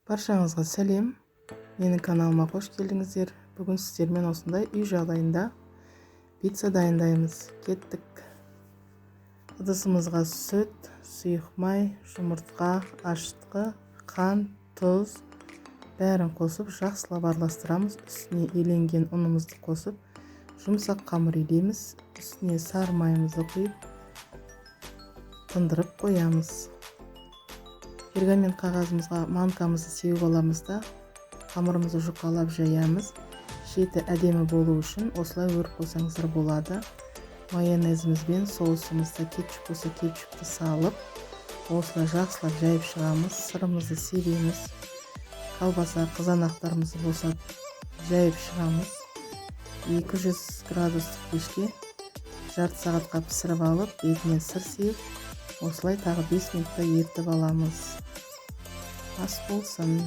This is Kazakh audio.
Баршаңызға сәлем! Менің каналыма қош келдіңіздер! Бүгін сіздермен осындай үй жағдайында пицца дайындаймыз. Кеттік! Ыдысымызға сүт, сұйық май, жұмыртқа, ашытқы, қант, тұз, бәрін қосып, жақсылап араластырамыз. Үстіне еленген ұнымызды қосып, жұмсақ қамыр илейміз. Үстіне сары майымызды құйып, тындырып қоямыз. Пергамент қағазымызға манкамызды сеуіп аламыз да, қамырымызды жұқалап жаямыз. Шеті әдемі болу үшін осылай өріп қойсаңыздар болады. Майонезіміз бен соусымызды, кетчуп болса, кетчупті салып, осылай жақсылап жайып шығамыз. Сырымызды себеміз, колбаса, қызанақтарымызды болса, жайып шығамыз. 200 градустық пешке жарты сағатқа пісіріп алып, бетінен сыр сеуіп, осылай тағы 5 минутта ерітіп аламыз. Ас болсын!